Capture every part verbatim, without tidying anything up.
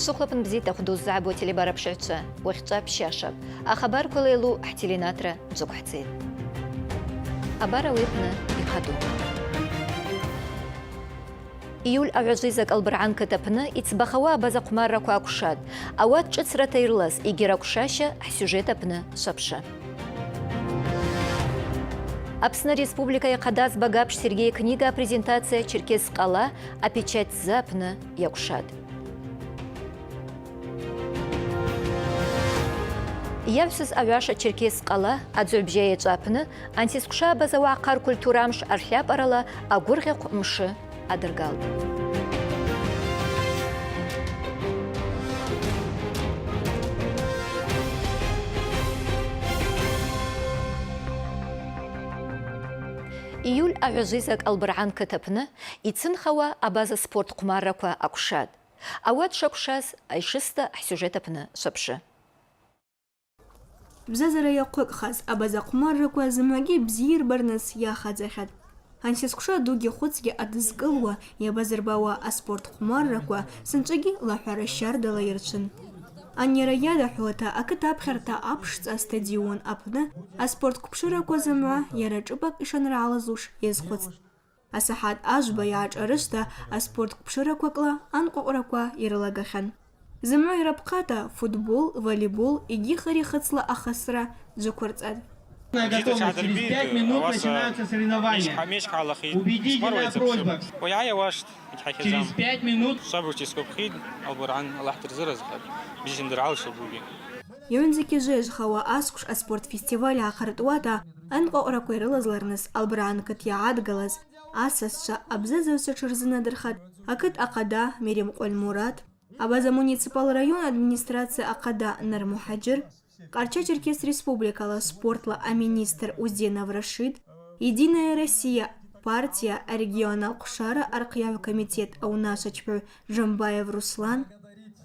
Шәыхәлаԥын бзиа, иҭахәдоузаабо ателебараԥшьаҩцәа, уахьҵәа ԥшьашап. Ахабарқәа леилоу ҳтеленаҭра мҵыгәҳцеит. Абар ауаҩы аԥны ихадоу. Иуль аҳәажәи зак Албырҳан қыҭ аԥны иӡбахауа абаза хәмаррақәа акәшат. Ауат ҿыцраҭа ирлас, егьи ракәшашьа ҳсиужет аԥны шәаԥшы. Аԥсны Республика иахадаз Багаԥшь Сергеи книга апрезентациа Черкес ҟала апечать ззы аԥны иакәшат. Иаҩсыз аҩаша Черкес ҟала аӡҩыбжьа еҵәа аԥны ансизкәша абаза уаҟа ркультура амш архьаԥарала агәырӷьахә мшы адыргалт. Иуль аҳәажәи зак Албырҳан қыҭ аԥны ицынхауа абаза спорт хәмаррақәа акәшат. Ауат шакәшаз аишыста ҳсиужет аԥны шәаԥшы. Бзазара иахәыкхаз абаза хәмаррақәа зымагьы бзиа ирбарныс иахаӡахьан. Ансизкәша дугьы хәыцгьы адызкылуа, иабазырбауа аспорт хәмаррақәа сынҵәагьы лаҳәара шьардала ирцәын. Ани иара иадаҳәо аҭа ақыҭа аԥхьарҭа аԥшӡа астадион аҟны аспорт қәԥшырақәа зымҩа иара ҿыбак ишанраалаз уш иазхәыцт. Асаҳаҭ ажәба иааҿарышьҭа аспорт қәԥшырақәакла анҟәаҟәрақәа ирылагахьан. Зымҩа ирыԥхата футбол, волейбол, егьи хыри-хыцла ахысра ӡәықәырҵан. Готовность. Через пять минут начинаются соревнования. Убедительная просьба. Через пять минут. Саб рҿы исгәаԥхеит, Албаран, Аллаҳ дырзыразхар, бзиа дыралшап уигьы. Ҩынӡагьы жыжхауа аскәш аспорт фестиваль аахыртуата анҟәаҟәрақәа ирылазларныс Албаран қыҭ иаадгалаз асасцәа абзазаҩцәа ҽырзынадырхат ақыҭ ахада Мерим Ҟәлмураҭ, абаза амуниципал раион администрациа ахада Нармуҳаџьыр, Ҟарча-Черкес Республикала спортла аминистр Узденов Рашид, Единая Россия партиа арегионал ҟәшара архиаҩ комитет аунашьаҿҳәаҩ Џамбаев Руслан,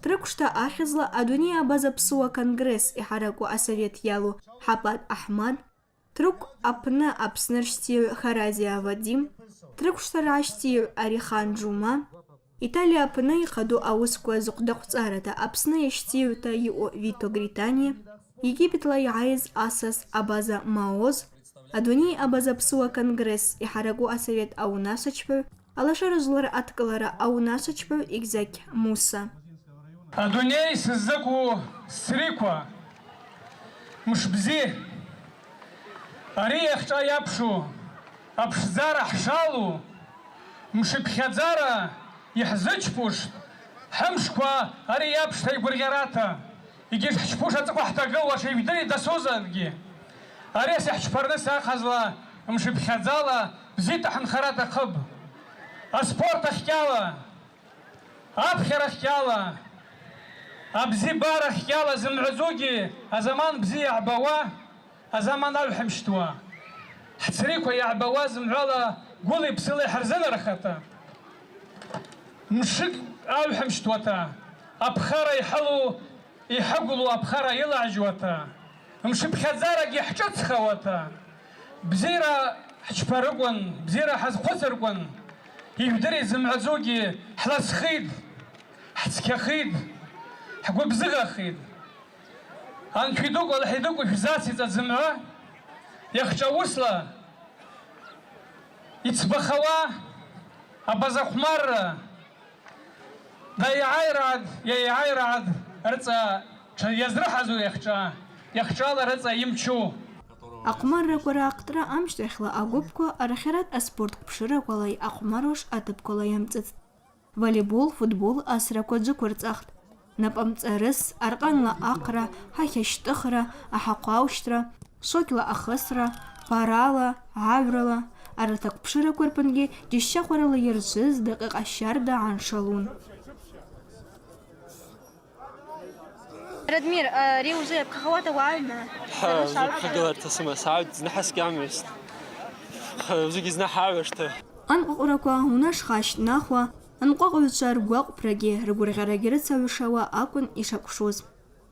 Трыкәшҭа ахьӡла адунеи абаза ԥсуа конгресс иҳараку асовет иалоу Ҳапат Аҳмад, Трыкә аԥны Аԥсны ршьҭиаҩ Харазиа Вадим, Трыкәшҭа раашьҭиаҩ Арихан Џьума, Италиа аԥны ихадоу аусқәа зыхәдаҟәҵараҭа Аԥсны иашьҭиаҩта иҟоу Вито Гритани, Египетла иааиз асас абаза Маоз, адунеи абаза ԥсуа конгресс иҳараку асовет аунашьаҿҳәаҩ, алашара жәлар адкылара аунашьаҿҳәаҩ Егьзақь Муса. Адунеи сыззакәу сцрикәа, мшбзи, ари иахьҿа иаԥшу аԥшӡара ҳшалу, мшыԥхьаӡара иаҳзычпушт, ҳамшқәа ари иаԥшҭа игәырӷьараҭа, егьырҭ ҳчпуш аҵыхәа ҳҭагылуа шеижәдыри дасозаргьы, ари ас иаҳчԥарны сахазла мшыԥхьаӡала бзиҭа ҳанхара аҭахып. Аспорт ахьтәала, аԥхьара ахьтәала, абзиабара ахьтәала зымҳәаӡогьы азаман бзиа иаҳбауа, азаман аҩҳамшьҭуа, ҳцрикәа иаҳбауа зымҳәала гәыли ԥсыли ҳарзынархата, мшык аҩҳамшьҭуаҭа, аԥхара иҳалоу, иҳагәлоу аԥхара илаажьуаҭа, мшыԥхьаӡарагьы ҳҿыцхауаҭа, бзиара ҳчԥарыкәын, бзиара ҳазхәыцыркәын, ижәдыри зымҳәаӡогьы ҳласхит, ҳцқьахит, ҳгәыбзыӷахит. Анцәа идук, Аллаҳ идук шәзациҵа зымҩа, иахҿа усла, иӡбахауа абазахәмарра, даиааираад, иаиааираад рыҵа ҽа-, иазрыҳазу иахҿа, иахҿала рыҵа имчу. Ахәмаррақәа раахтра амшьҭахьла агәыԥқәа арахьаратә аспорт қәԥшырақәалеи ахәмарра аҭыԥқәалеи амҵыцт. Волейбол, футбол асрақәа ӡәықәырҵахт. Напамҵарыс, арҟанла аҟра, ҳахьашьтыхра, аҳахәаушьҭра, шокьла ахысра, парала, аҩрала, арҭ ақәԥшырақәа рпынгьы џьашьахәарала ирцәыз дакъыҟа шьарда аншалун. Радмир, ари узы иаԥхьахауада уааҩны? Ҳа, узы ԥхагыларҭа сымаз, сааҩт зны ҳаскьамҩаст. Ха, узыгьы зны ҳааҩашҭа. Анҟәаҟәрақәа унашха ашьҭнахуа, анҟәаҟәаҩцәа ргәаҟәԥрагьы ргәырӷьарагьы рыцаҩшауа акәын ишакәшоз.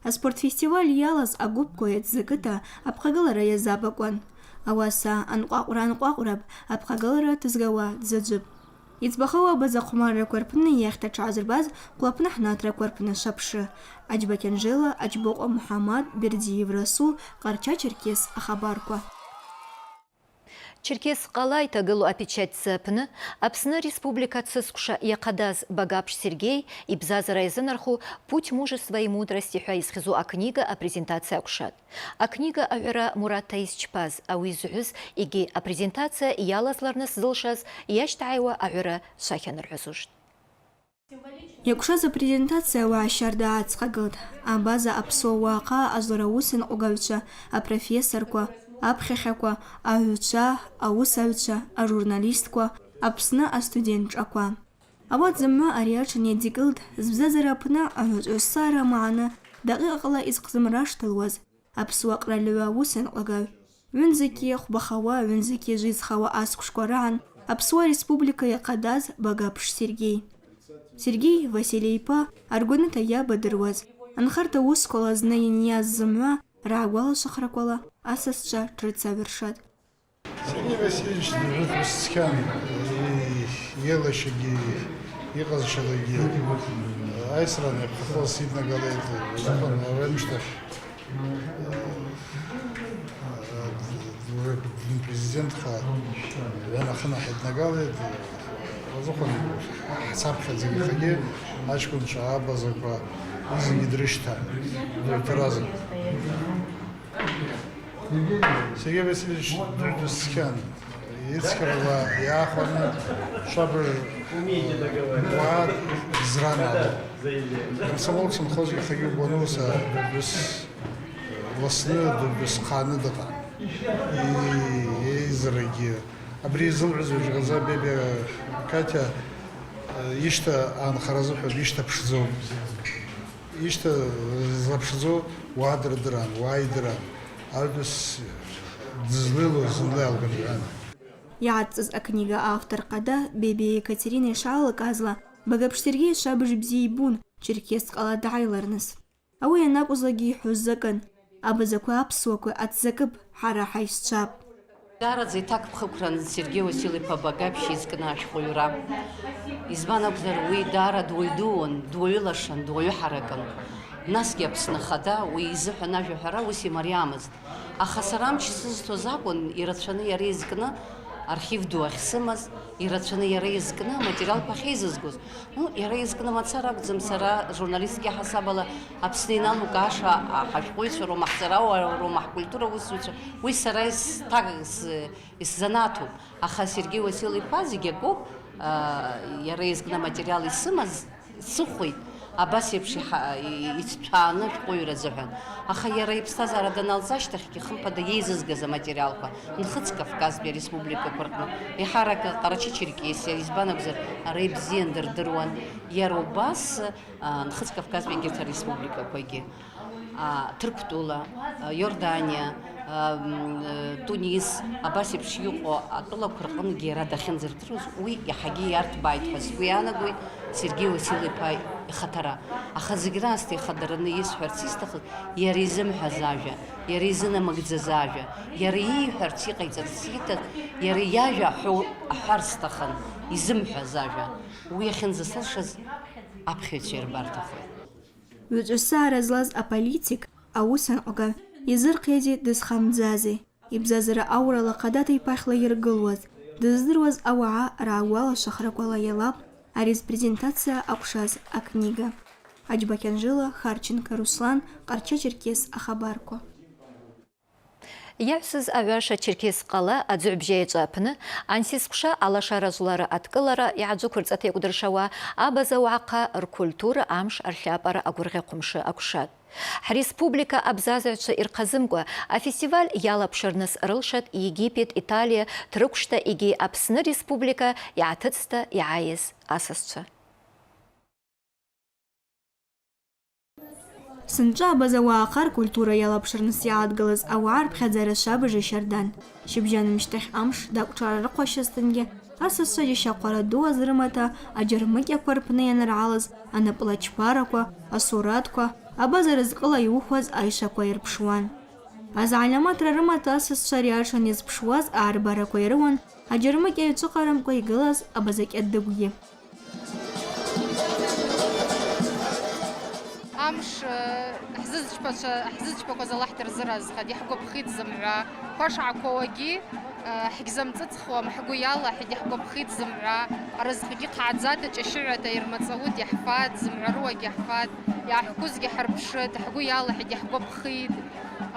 Аспорт фестиваль иалаз агәыԥқәа еиҵза қыҭа аԥхагылара иазабакуан. Ауаса анҟәаҟәра анҟәаҟәрап, аԥхагылара ҭызгауа дзаӡәып. Иӡбахауа абаза хәмаррақәа рпны иахьҭа ҽаазырбаз хәлаԥны ҳнаҭрақәа рпны шаԥшы. Аџьба Кьанжела, Аџьбоҟа Муҳаммад, Бердиев Расул, Ҟарча-Черкес ахабарқәа. Черкес ҟала иҭагылоу апечатьца аԥны Аԥсны Республика цызкәша иахадаз Багаԥшь Сергеи ибзазара иазынарху «Путь мужества и мудрости» ҳәа изхьӡу акнига апрезентациа акәшат. Акнига аҳәара Мураҭ ҭаисчԥаз, ауи зҳәыз, егьи апрезентациа иалазларныс зылшаз иашьҭааиуа аҳәара шахьанарҳәазушт. Иакәшаз апрезентациа ауаа шьарда ааҵхагылт, абаза аԥсуа уаҟа азлара ус анҟәгагацәа, апрофессорқәа, аԥхьахьақәа, аҳәацәа, аусаҩцәа, ажурналистқәа, Аԥсны астудент ҿақәа. Ауат зымҩа ари аҽан иадикылт, збзазара аԥны аҳәаҵәсара амааны дакъиҟала изхзымрашҭалуаз, аԥсуа ҟралҩа аус анҟәгаҩ. Ҩынӡагьы хәбахауа, ҩынӡагьы жызхауа аскәшқәа раан Аԥсуа Республика иахадаз Багаԥш Сергеи. Сергеи Василий-иԥа аргәаныҭа иабадыруаз, анхарҭа усқәала зны ианиаз зымҩа раагәалашахрақәала асасцәа ҿрыцаҩыршат. Сергеи Васильевич дыжәытә ус цқьан, и-, иелашьагьы, иҟазшьалагьы аисран иаԥхьахоз иднагалеит, узыҳәан, аҩымшьҭахь, э, д-, д-, президентха ҩанахынҳәа иднагалеит, узыҳәан ҳцаԥхьаӡа иахагьы аҷкәынцәа абазақәа зегьы дрышьҭан, дырҭаразын. Сергеи Васильевич дырдысхьан, ицқьарала иаахәаны шәабыж уаа зран ало. Комсомол сынхоз иахагьы убон ус, дырдыс ласны, дырдысхааны дыҟан. И-, еизарагьы. Абри изылҳәаз уажәраҟа Бебиа Катиа, э, ишьҭа аанхара азыҳәан ишьҭа ԥшӡоуп. Ишьҭа злаԥшӡо уаа дырдыран, уаа идыран, арԥыс дызлеилоз зынла иалган иҳәан. Иаадҵыз акнига автор хада Бебиа Екатерина ишаалкаазла, Багаԥш Сергеи шабыж бзиа ибун, Черкес ҟала дааиларныс. Ауи ианакәызлакгьы иҳәоз закын, абазақәа аԥсуақәа аҭзакып, ҳара ҳаисцәап. Даараӡа иҭакԥхықәран Сергеи Уасил-иԥа Багаԥшь изкны ашәҟәыҩҩра. Избан акәзар, уи даара дуаҩ дуун, дуаҩы лашан, дуаҩы ҳаракын. Насгьы Аԥсны Ахада уи изыҳәан ажәа ҳәара ус имариамызт. Аха сара амч сызҭоз акәын, ирацәаны иара изкны архив ду ахьсымаз, ирацәаны иара изкны аматериалқәа ахьеизызгоз. Ну, иара изкны мацара акәӡам, сара журналистк иаҳасабала Аԥсны иналукааша ҳашәҟәыҩҩцәа роума, ҳҵарауаа роума, ҳкультура усзуҩцәа, уи сара исҭаг-, с-, исзанааҭуп. Аха Сергеи Уасил-иԥа зегь акоуп, аа, иара изкны аматериал исымаз, сыхәеит, абас еиԥш иҳа-, и-, иҭҭәааны ашәҟәыҩҩра азыҳәан. Аха иара иԥсҭазаара даналҵ ашьҭахьгьы, хымԥада, иеизызгаз аматериалқәа Нхыҵ Кавказтәи ареспубликақәа рҟны, еиҳарак Ҟарачы-Черкесиа, избан акәзар, ара ибзиан дырдыруан, иара убас, а, Нхыҵ Кавказтәи егьырҭ ареспубликақәагьы, а, Ҭырқәтәыла, а, Иорданиа, а, м, э, Тунис, абас еиԥш иҟоу атәылақәа рҟынгьы иара дахьынӡардыруаз, уи иаҳагьы иарҭбааит ҳәа сгәы иаанагоит Сергеи Уасил-иԥа ихаҭара. Аха зегь раасҭа ихадараны исҳәарц исҭахыз, иара изымҳәаз ажәа, иара изынамыгӡаз ажәа, иара ииҳәарц, иҟаиҵарц ииҭаз, иара иажәа ҳәа аҳәар сҭахын, изымҳәаз ажәа. Уи ахьынӡасылшаз аԥхьаҩцәа ирбарҭахоит. Ҩаҵәсаара злаз аполитик, аус анҟәгаҩ, изырхиазеи дызхамӡазеи? Ибзазара аурала хадата иԥахьла иргылуаз, дыздыруаз ауаа раагәалашахрақәала иалап ари зпрезентациа акәшаз акнига. Аџьба Кьанжыла, Харченко Руслан, Ҟарча-Черкес ахабарқәа. Иаҳәсыз аҩаша Черкес ҟала аӡыҳәбжьаеҵәа аԥны ансизкәша алашара жәлары адкылара иаадәықәырҵа ҭеикәдыршауа абаза уаҟа ркультура амш архьапара агәырӷьахәымшы акәшат. Ҳреспублика абзазаҩцәа ирхазымкәа афестиваль иалаԥшырныс рылшат Египет, Италиа, Ҭрықәшьҭа егьи Аԥсны Республика иааҭыҵта иааиз асасцәа. Сынтәа абаза уаахар культура иалаԥшырныс иаадгылаз ауаа рԥхьаӡара шабыжа шьардан. Шьыбжьон мышьҭахь амш дакәҿарарыхәашьазҭангьы, асасцәа џьашьахәара ду азрымаҭа аџьармыкьақәа рпны ианырҳалаз анаплачԥарақәа, асураҭқәа, абаза разҟыла иухәаз аишақәа ирԥшуан. Азаламаҭра рымаҭәа асасцәа ари аҽан иазԥшуаз аарбарақәа ирыуан аџьармыкьа ицәыхарамкәа игылаз Абазакьаҭ Дыгәгьы. Амш, э, ҳзызчԥацәа, ҳзызчԥақәаз Аллаҳ дырзыразхеит, иаҳгәаԥхеит зымҩа. Қәа шаақәоуагьы, э, ҳгьзамҵыцхуам, ҳгәы иалаҳәеит, иаҳгәаԥхеит зымҩа. Арызҟгьы хааӡаҭ, аҷашьыҩаҭ, аирмаҵаут, иаҳфаҭ, зымҩа руагь иаҳфаҭ, иааҳкәызгьы ҳарԥшыҭ, ҳгәы иалаҳәеит, иаҳгәаԥхеит.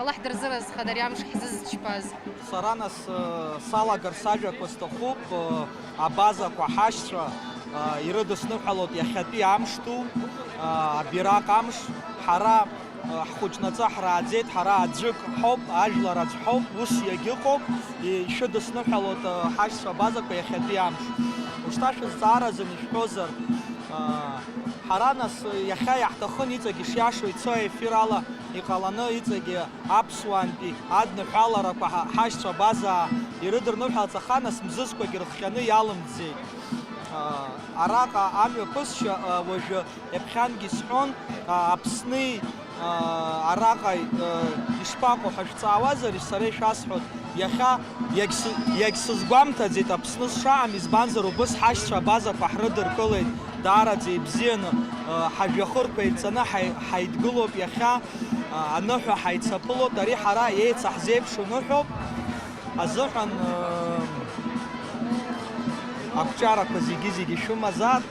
Аллаҳ дырзыразхеит ари амш ҳзызчԥаз. Сара нас, э, салагар сажәақәа сҭахуп, э, абазақәа ҳашьцәа, э, ирыдысныҳәалоит иахьатәи амш ду, э, абираҟ амш, ҳара, э, ҳхәыҷнаҵы ҳрааӡеит, ҳара аӡәык ҳауп, ажәлар аӡә ҳауп, ус иагьыҟоуп, ишәыдысныҳәалоит, э, ҳашьцәа абазақәа иахьатәи амш. Ушьҭа шәызҵааразын ишәҳәозар, э, ҳара нас, э, иахьа иаҳҭахын иҵегь ишиашоу ицо аефир ала иҟаланы иҵегь аԥсуаантәи адныҳәаларақәа ҳа-, ҳашьцәа абазаа ирыдырныҳәалац, аха нас мзызқәагь рыхҟьаны иалымҵӡеит. Араҟа амҩаԥысшьа, уажәы ҩаԥхьангьы исҳәон, Аԥсни араҟа ишԥаҟоу ҳәа шәҵаауазар, сара ишәасҳәоит, иахьа иагьсы-, иагьсызгәамҭаӡеит Аԥсны сшаам, избанзар убыс ҳашьцәа абазақәа ҳрыдыркылеит, даараӡа ибзианы, ҳажәҩахырқәа еидҵаны ҳаи-, ҳаидгылоуп иахьа. Аныҳәа ҳаицаԥылоит, ари ҳара еицаҳзеиԥшу ныҳәоуп азыҳәан, ақәҿиарақәа зегьы-зегьы шәымазаап.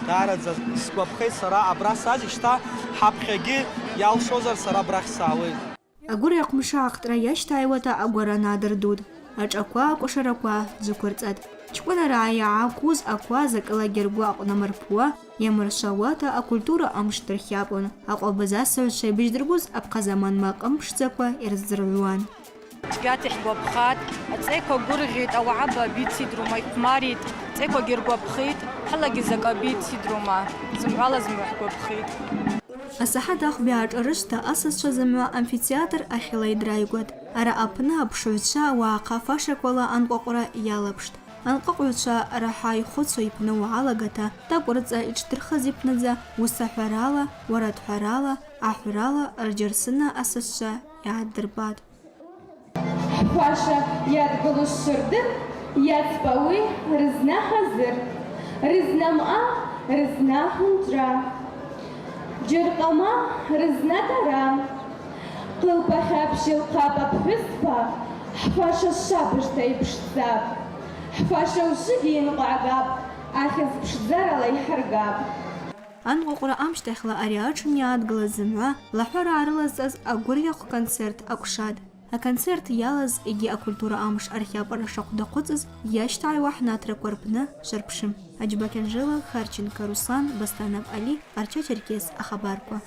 Даараӡа сгәаԥхеит сара абра сааз, шьҭа ҳаԥхьагьы иалшозар сара абрахь саауеит. Агәырҩа ҟәымшәы ахтра иашьҭааиуата агәара надырдут. Аҿақәа, акәашарақәа ӡықәырҵат. Ҷкәынараа иаақәыз ақәа закылагьы ргәы аҟнамырԥуа, иамыршауата акультура амш дырхьаԥон. Аҟәабыз асаҩцәа ибжьдыргоз аԥхазаман маҟы ԥшӡақәа ирзырҩуан. Цәгьаҭ иаҳгәаԥхеит, аҵеиқәа гәырӷьеит, ауаа ба абицидрума ихәмарит, аҵеиқәагьы ргәаԥхеит, ҳалагьы закы абицидрума, зымҳәала зымҩа ҳгәаԥхеит. Асаҳаҭ ахәба иааҿарышьҭа асасцәа зымҩа амфитеатр ахьыла идраигәат. Ара аԥны аԥшыҩцәа ауаа хәафашақәала анҟәаҟәра иалаԥшт. Анҟәаҟәҩцәа раҳа ихәыцуа иԥны уаалагаҭа, такәырҵа иҽдырхыз иԥныӡа, ус аҳәарала, уаратәҳәарала, аҳәрала рџьарсына асасцәа иааддырбат. Ҳфаша иадгыло шырдыр, иаӡбауеи рызна ҳазыр, рызна мҟа, рызна ҳәынҵәра. Џьырҟама рызна дара. Хылԥа хьаԥшь илхап аԥҳәызба, ҳфаша шабашҭа иԥшӡап. Ҳфаша ужыгьы инҟәаагап, ахьӡ ԥшӡарала иҳаргап. Анҟәаҟәра амшьҭахьла ари аҽны иаадгылаз зымҩа лаҳәара аарылазҵаз агәырҩахә концерт акәшат. Аконцерт иалаз егьи акультура амш архиапара шахәда хәыҵыз иашьҭааиуа ҳнаҭрақәа рпны шәырԥшы. Аџьбақь Анжела, Харченко Руслан, Басҭанов Али, Арча Черкес, ахабарқәа.